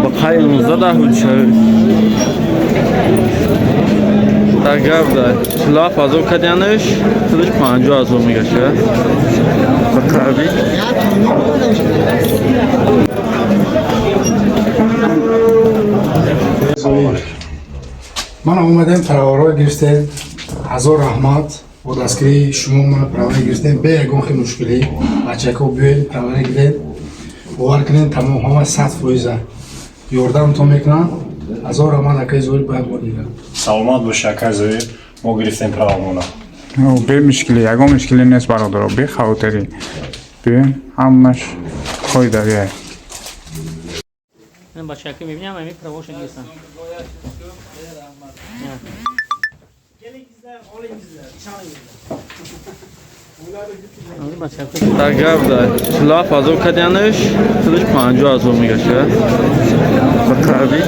Бақаи 19 ҳуҷшавӣ. Дар гап да 47 ҳазор кардианаш, пулаш 50 ҳазор мегаша. Бақаби. Ман омадем, праваро гирифтем. Ҳазор раҳмат, бо дастгирии шумо ман правара гирифтем бе ягон хел мушкилӣ. Бачако, биёед, правара гиред. Бовар кунед, тамом ҳама 100 фоиза ёрдамтон мекунанд. Ҳазор раҳмат, акаи Зоир, бояд бо дигар. Саломат боши, акай Зоир, мо гирифтем правамона. Бе мушкилӣ, ягон мушкилӣ нест, бародаро, бехавотирӣ. Биён, ҳамаш қоидавия. Ин бачаки мебинам, ами правоша гирифтан. Дар гап да 47 ҳазор кардианаш, пулаш 50 ҳазор мегаша. Бақаби.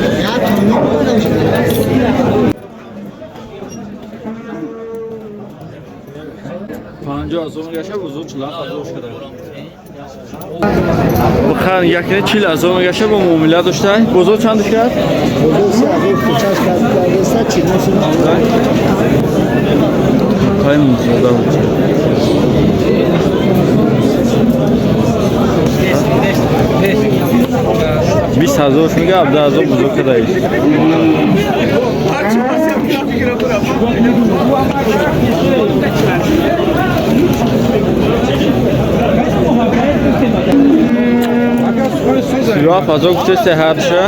50 ҳазор мегаша, бузург 47 ҳазор шуда. Бахан якне 40 ҳазор мегаша, бо муомила доштай. Бозор чанд шуд? Қай музода буд. 20 ҳазор мега, 17 ҳазор бузург кадаиш. 37 ҳазор гуфтест ҳарша,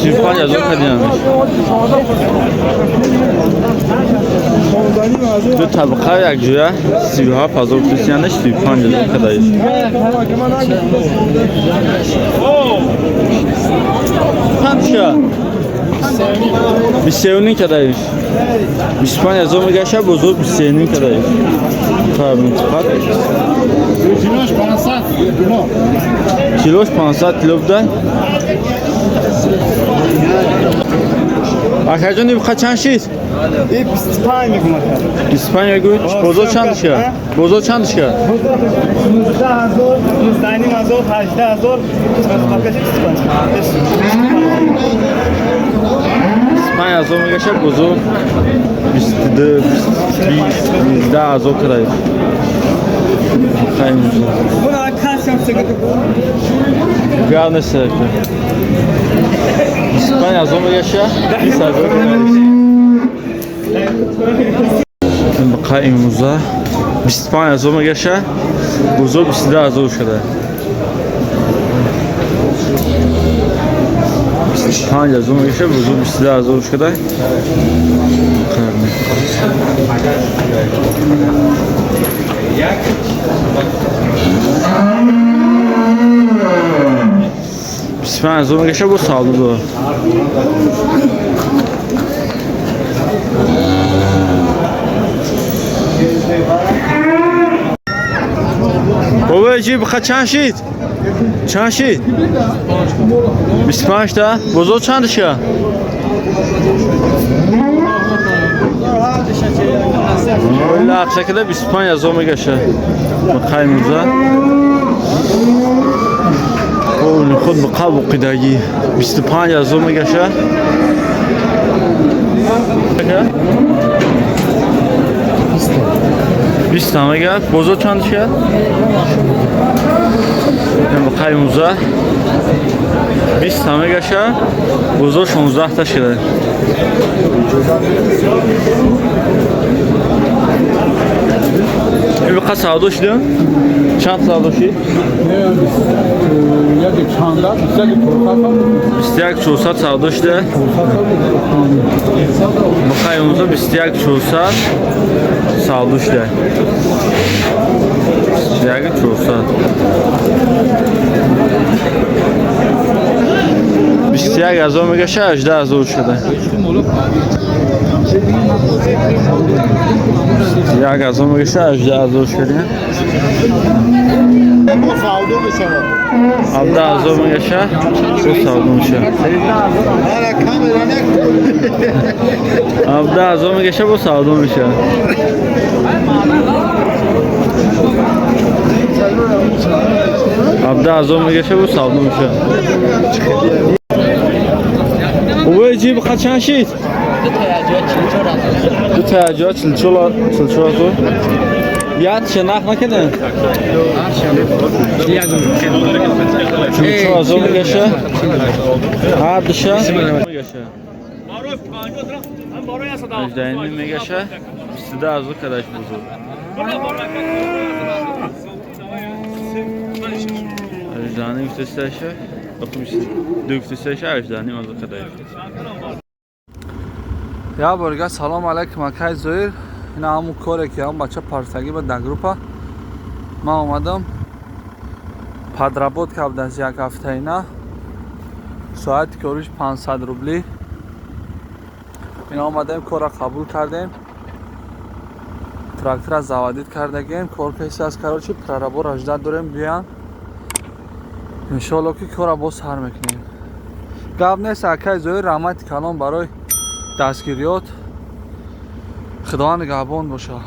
35 ҳазор кадиямеш. Ду табақа якҷоя 37 ҳазор гуфтест, 35 ҳазор кадаиш. Чанд ша? 23 ним кадаиш. 25 ҳазор мегаша, бузург 23 ним кадаиш. Фармутфат. Килош 500 кило. Килош 500 кило буда. Акаҷон, ибқа чанд шид? 25 мегӯям. 25 мегӯй? Бозор чанд шуд? Бозор чанд шуд? 19 ҳазор, 19,5 ҳазор, 18 ҳазор, 25. 25 ҳазор мегаша, бузург 22, 20, 19 ҳазор кадаиш. Хай музо. Гап нест, ака. 25 ҳазор мегаша, 20 ҳазор кадаиш. Бақа имрӯза 25 ҳазор мегаша, бузург 22 ҳазор шуда. 25 ҳазор мегаша, бузург 22 ҳазор шуда. Қарни. 25 ҳазор мегаша, бо савдо дор. Бобои, ҷи биха чанд шид? Чанд шид? 25 та? Бозор чанд ша? Лақшакада 25 ҳазор мегаша. Бақай муза. Оли худ биқа буқидагӣ. 25 ҳазор мегаша. 20 мега. Бозор чанд ша? Бақай муза. 20 мегаша. Бозор 16 та шуда. Ин биқа савдо шуда? Чанд савдо шид? 21 400 савдо шуда. Бақай муза 21 400 савдо шуда. 21 400. 21 ҳазор мегаша, 18 ҳазор шуда. 1 ҳазор мегаша, 18 ҳазор шуда. 17 ҳазор мегаша, бо савдо меша. 17 ҳазор мегаша, бо савдо меша. 17 ҳазор мегаша, бу савдо меша. Уве ҷиб ха чанд шид? Ду таҷоа 44 ҳазор. Ятша нах накардан? 44 ҳазор мегаша. Ҳар душа мегаша. 18 ним мегаша. 22 ҳазор кадаш бузург. 18 ним гуфтасташа. Ду гуфтасташа, 18 ним ҳазор кадаш. Я борга салом алейкум, акай Зоир. Ина ҳамун коре, ки ҳам бача партагӣ ба дар группа ман омадам, подработка будааст як ҳафтаина, соати кориш 500 рубли. Ина омадем, корра қабул кардем, трактора заводить кардагем, кор кесааст. Короче, прорабора ждать дорем, биёян, иншоалло, ки корра боз сар мекунем. Гап нест, акай Зоир, раҳмати калон барои дастгириёт, Худованд нигаҳбон боша.